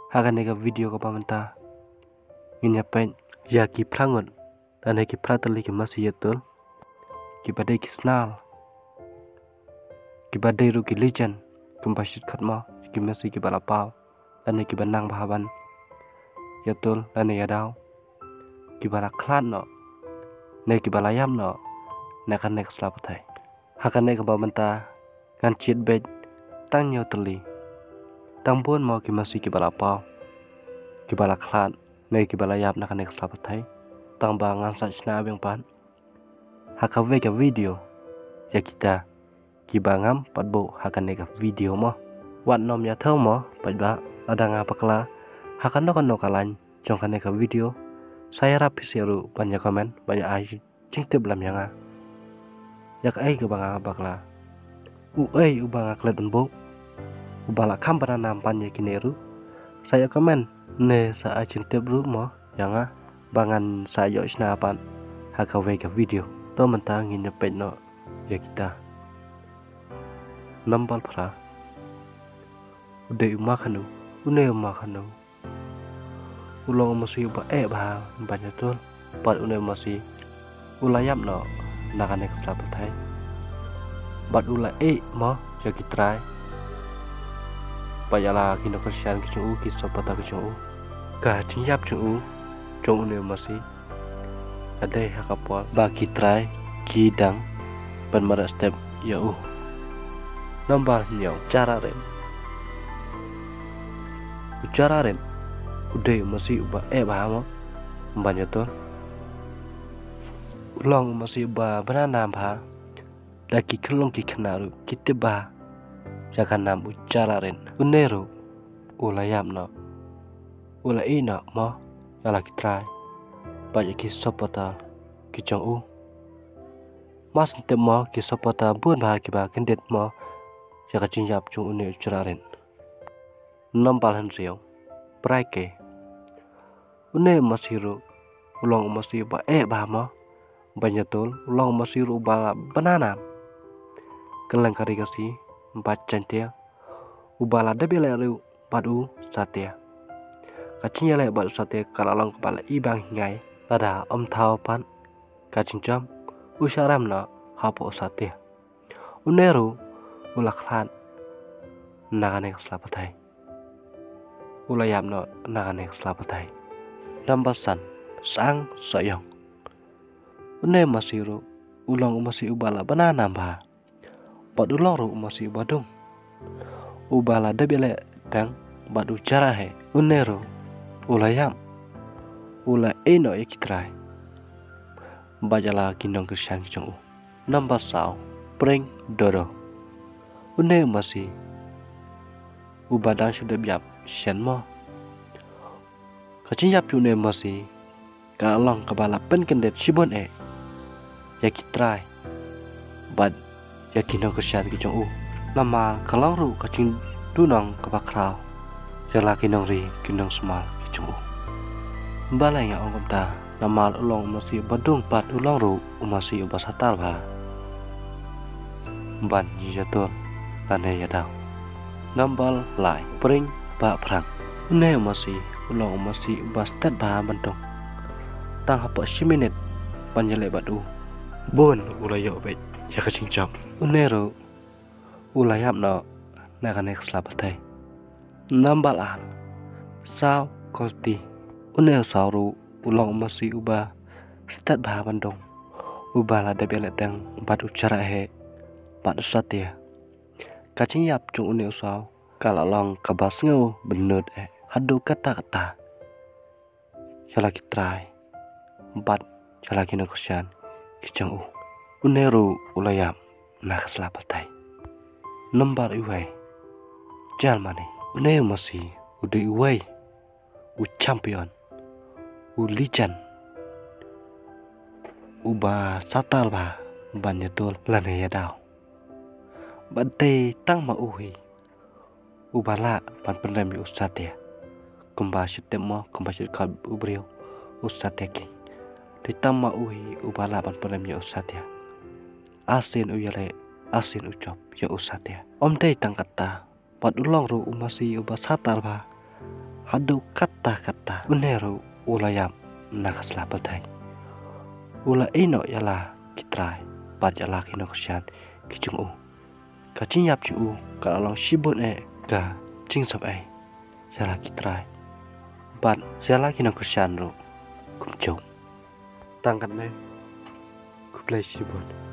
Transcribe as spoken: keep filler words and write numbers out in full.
Ha kane ka video kaba mynta ngin ïa peit ïa ki phra ngut lane ki phra tylli ki masi ïatul kiba dei ki snar, kiba dei ruh ki legend, kumba shit khat mo ki masi kiba la paw lane kiba nang bha ban ïatul lane ïadaw, kiba la khlad noh ne kiba la ïap noh na kane ka sla pyrthei. Ha kane kaba mynta ngan jied beit tang hynñiew tylli. Tang bun mo ki masi kiba la paw, kiba la khlad ne kiba la ïap na kane ka sla pyrthei. Tang ba ngan sa shna biang pat ha kawei ka video ïa kita kiba ngam pat buh ha kane ka video mo. Wat nym ïathuh mo paidbah, lada nga bakla ha kano kano ka lain jong kane ka video, sa ïarap phi seh ruh ban ïa comment ban ïa ai jingtip lem ïa nga ïa kaei kaba nga bakla. Uei uba nga klet ban buh, uba la kham bna nam ban ïa kine ruh, sa ïa comment ne sa ai jingtip ruh mo ïa nga ba ngan sa ïoh shna pat ha kawei ka video. To mynta ngin ïa peit noh ïa kita. Number phra. U dei u ma khanu, une u ma khanu u long u masi uba eh bha ban ïatul, bad une u masi u la ïap noh na kane ka sla pyrthei. Bad u la ïeh mo ïa ki trai bad ïa la ki nongkyrshan ki jong u, ki supporter ki jong u. Ka jingïap jong u, jong une u masi, ka dei ha ka por ba ki trai ki dang pynmareh step ïa u. Number hynñiew, Jara Rit. U Jara Rit u dei u masi uba eh bha mo ban ïatul. U long u masi uba bna nam bha, da ki khyllung ki khynnah ruh ki tip bha ïa ka nam u Jara Rit. Une ruh u la ïap noh, u la ïeh noh mo ïa la ki trai bad ïa ki supporter ki jong u. Mar shen tip mo ki supporter bun bha kiba kyndit mo ïa ka jingïap jong une u Jara Rit. Number hynriew, Braike. Une u masi ruh u long u masi uba eh bha mo ban ïatul, u long u masi ruh uba la bna nam kylleng ka ri Khasi bad Jaiñtia, uba la dep ïaleh ruh bad u Satia. Ka jingïaleh bad u Satia ka la long kaba la ibang hi ngai, lada ym thaw pat ka jingjop, u shah rem noh hapoh u Satia. Une ruh u la khlad na kane ka sla pyrthei, u la ïap noh na kane ka sla pyrthei. Number san, Sang Sohiong. Une u masi ruh u long u masi uba la bna nam bha bad u long ruh u masi uba dung, uba la dep ïaleh tang bad u Jara He. Une ruh u la ïap, u la ïeh noh ïa ki trai bad ïa la ki nongkyrshan ki jong u. Number saw, Pring Dodo. Une u masi uba dang shu dep ïap shen mo. Ka jingïap jong une u masi ka la long kaba la pynkyndit shibun eh ïa ki trai bad ïa ki nongkyrshan ki jong u. Namar ka long ruh ka jingduhnong kaba khraw ïa la ki nongri ki nongsumar ki jong u. Balei nga ong kumta? Namar u long u masi uba dung bad u long ruh u masi uba satar bha ban ïatur lane ïadaw. Number lai, Pring Bah Phrang. Une u masi u long u masi uba stet bha ban dung. Tang hapoh shi minit ban ïaleh bad u, bun u la ïoh beit ïa ka jingjop. Une ruh u la ïap noh na kane ka sla pyrthei. Number ar, Saw Kolti. Une u saw ruh u long u masi uba stet bha ban dung, uba la dep ïaleh tang bad u Jara He bad u Satia. Ka jingïap jong une u saw ka la long kaba sngew bynnud eh haduh katta katta ïa la ki trai bad ïa la ki nongkyrshan ki jong u. Une ruh u la ïap na ka sla pyrthei. Number iwei, Jal Mane. Une u masi u dei uwei u champion, u legend, uba satar bha ban ïatur lane ïadaw. Bad dei tang ma u hi uba lah ban pynrem ïa u Satia. Kumba shu tip mo, kumba shu khot u briew, u Satia King. Dei tang ma u hi uba lah ban pynrem ïa u Satia. Arsien u ïaleh, arsien u jop ïa u Satia. Ym dei tang katta, bad u long ruh u masi uba satar bha Haduh katta katta une ruh u la ïap na ka sla pyrthei. U la ïehnoh ïa la ki trai bad ïa la ki nongkyrshan ki jong u. Ka jingïap jong u ka la long shibun eh ka jingsngewsih ïa la ki trai bad ïa la ki nongkyrshan ruh kumjuh. Tang katne, khublei shibun.